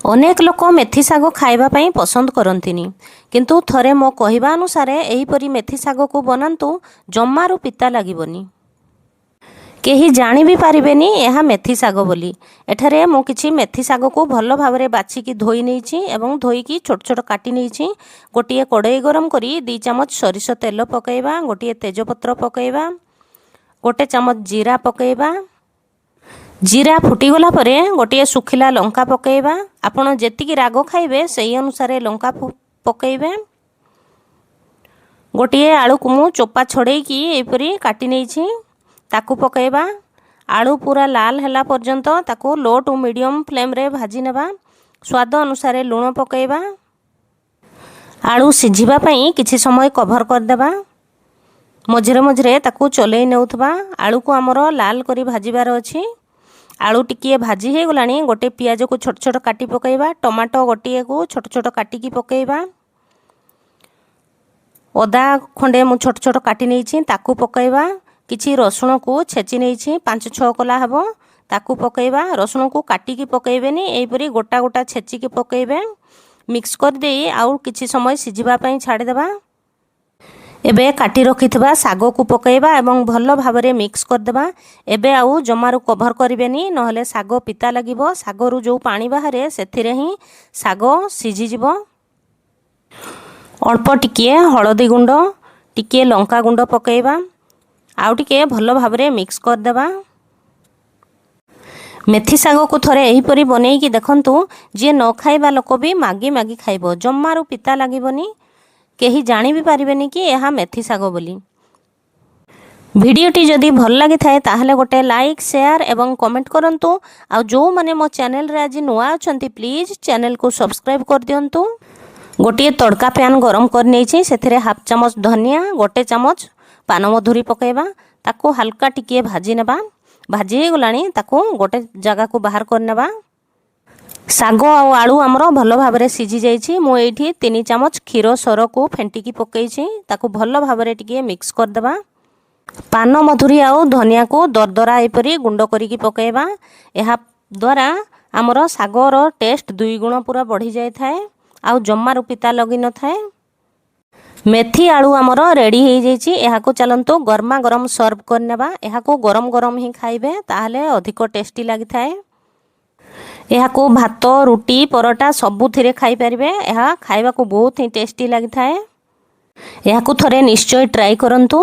ଅନେକ ଲୋକ ମେଥି ଶାଗ ଖାଇବା ପାଇଁ ପସନ୍ଦ କରନ୍ତିନି, କିନ୍ତୁ ଥରେ ମୋ କହିବା ଅନୁସାରେ ଏହିପରି ମେଥି ଶାଗକୁ ବନାନ୍ତୁ, ଜମାରୁ ପିତା ଲାଗିବନି। କେହି ଜାଣି ବି ପାରିବେନି ଏହା ମେଥି ଶାଗ ବୋଲି। ଏଠାରେ ମୁଁ କିଛି ମେଥି ଶାଗକୁ ଭଲ ଭାବରେ ବାଛିକି ଧୋଇ ନେଇଛି ଏବଂ ଧୋଇକି ଛୋଟ ଛୋଟ କାଟି ନେଇଛି। ଗୋଟିଏ କଡ଼େଇ ଗରମ କରି 2 ଚାମଚ ସୋରିଷ ତେଲ ପକାଇବା, ଗୋଟିଏ ତେଜପତ୍ର ପକାଇବା, 1 ଚାମଚ ଜିରା ପକାଇବା। ଜିରା ଫୁଟିଗଲା ପରେ ଗୋଟିଏ ଶୁଖିଲା ଲଙ୍କା ପକାଇବା। ଆପଣ ଯେତିକି ରାଗ ଖାଇବେ, ସେଇ ଅନୁସାରେ ଲଙ୍କା ପକାଇବେ। ଗୋଟିଏ ଆଳୁକୁ ମୁଁ ଚୋପା ଛଡ଼େଇକି ଏହିପରି କାଟି ନେଇଛି, ତାକୁ ପକାଇବା। ଆଳୁ ପୁରା ଲାଲ ହେଲା ପର୍ଯ୍ୟନ୍ତ ତାକୁ ଲୋ ଟୁ ମିଡ଼ିୟମ୍ ଫ୍ଲେମ୍ରେ ଭାଜି ନେବା। ସ୍ୱାଦ ଅନୁସାରେ ଲୁଣ ପକାଇବା। ଆଳୁ ସିଝିବା ପାଇଁ କିଛି ସମୟ କଭର୍ କରିଦେବା। ମଝିରେ ମଝିରେ ତାକୁ ଚଲେଇ ନେଉଥିବା। ଆଳୁକୁ ଆମର ଲାଲ କରି ଭାଜିବାର ଅଛି। ଆଳୁ ଟିକିଏ ଭାଜି ହେଇଗଲାଣି। ଗୋଟେ ପିଆଜକୁ ଛୋଟ ଛୋଟ କାଟି ପକାଇବା। ଟମାଟୋ ଗୋଟିଏକୁ ଛୋଟ ଛୋଟ କାଟିକି ପକାଇବା। ଅଦା ଖଣ୍ଡେ ମୁଁ ଛୋଟ ଛୋଟ କାଟି ନେଇଛି, ତାକୁ ପକାଇବା। କିଛି ରସୁଣକୁ ଛେଚି ନେଇଛି, 5-6 କୋଲା ହେବ, ତାକୁ ପକାଇବା। ରସୁଣକୁ କାଟିକି ପକାଇବେନି, ଏହିପରି ଗୋଟା ଗୋଟା ଛେଚିକି ପକାଇବେ। ମିକ୍ସ କରିଦେଇ ଆଉ କିଛି ସମୟ ସିଝିବା ପାଇଁ ଛାଡ଼ିଦେବା। ଏବେ କାଟି ରଖିଥିବା ଶାଗକୁ ପକାଇବା ଏବଂ ଭଲ ଭାବରେ ମିକ୍ସ କରିଦେବା। ଏବେ ଆଉ ଜମାରୁ କଭର୍ କରିବେନି, ନହେଲେ ଶାଗ ପିତା ଲାଗିବ। ଶାଗରୁ ଯେଉଁ ପାଣି ବାହାରେ, ସେଥିରେ ହିଁ ଶାଗ ସିଝିଯିବ। ଅଳ୍ପ ଟିକିଏ ହଳଦୀ ଗୁଣ୍ଡ, ଟିକିଏ ଲଙ୍କା ଗୁଣ୍ଡ ପକାଇବା। ଆଉ ଟିକିଏ ଭଲ ଭାବରେ ମିକ୍ସ କରିଦେବା। ମେଥି ଶାଗକୁ ଥରେ ଏହିପରି ବନେଇକି ଦେଖନ୍ତୁ, ଯିଏ ନ ଖାଇବା ଲୋକ ବି ମାଗି ମାଗି ଖାଇବ। ଜମାରୁ ପିତା ଲାଗିବନି, କେହି ଜାଣି ବି ପାରିବେନି କି ଏହା ମେଥି ଶାଗ ବୋଲି। ଭିଡ଼ିଓଟି ଯଦି ଭଲ ଲାଗିଥାଏ, ତାହେଲେ ଗୋଟେ ଲାଇକ୍, ସେୟାର ଏବଂ କମେଣ୍ଟ କରନ୍ତୁ। ଆଉ ଯେଉଁମାନେ ମୋ ଚ୍ୟାନେଲରେ ଆଜି ନୂଆ ଅଛନ୍ତି, ପ୍ଲିଜ୍ ଚ୍ୟାନେଲକୁ ସବସ୍କ୍ରାଇବ୍ କରିଦିଅନ୍ତୁ। ଗୋଟିଏ ତଡ଼କା ପ୍ୟାନ୍ ଗରମ କରିନେଇଛି। ସେଥିରେ ହାଫ୍ ଚାମଚ ଧନିଆ, 1 ଚାମଚ ପାନମଧୁରୀ ପକାଇବା। ତାକୁ ହାଲକା ଟିକିଏ ଭାଜି ନେବା। ଭାଜି ହେଇଗଲାଣି, ତାକୁ ଗୋଟେ ଜାଗାକୁ ବାହାର କରିନେବା। ଶାଗ ଆଉ ଆଳୁ ଆମର ଭଲ ଭାବରେ ସିଝି ଯାଇଛି। ମୁଁ ଏଇଠି 3 ଚାମଚ କ୍ଷୀର ସରକୁ ଫେଣ୍ଟିକି ପକାଇଛି। ତାକୁ ଭଲ ଭାବରେ ଟିକିଏ ମିକ୍ସ କରିଦେବା। ପାନ ମଧୁରୀ ଆଉ ଧନିଆକୁ ଦରଦରା ଏପରି ଗୁଣ୍ଡ କରିକି ପକାଇବା। ଏହା ଦ୍ୱାରା ଆମର ଶାଗର ଟେଷ୍ଟ ଦୁଇ ଗୁଣ ପୁରା ବଢ଼ିଯାଇଥାଏ ଆଉ ଜମାରୁ ପିତା ଲାଗିନଥାଏ। ମେଥି ଆଳୁ ଆମର ରେଡ଼ି ହେଇଯାଇଛି। ଏହାକୁ ଚାଲନ୍ତୁ ଗରମା ଗରମ ସର୍ଭ କରିନେବା। ଏହାକୁ ଗରମ ଗରମ ହିଁ ଖାଇବେ, ତାହେଲେ ଅଧିକ ଟେଷ୍ଟି ଲାଗିଥାଏ। ଏହାକୁ ଭାତ, ରୁଟି, ପରଟା ସବୁଥିରେ ଖାଇପାରିବେ। ଏହା ଖାଇବାକୁ ବହୁତ ହିଁ ଟେଷ୍ଟି ଲାଗିଥାଏ। ଏହାକୁ ଥରେ ନିଶ୍ଚୟ ଟ୍ରାଏ କରନ୍ତୁ।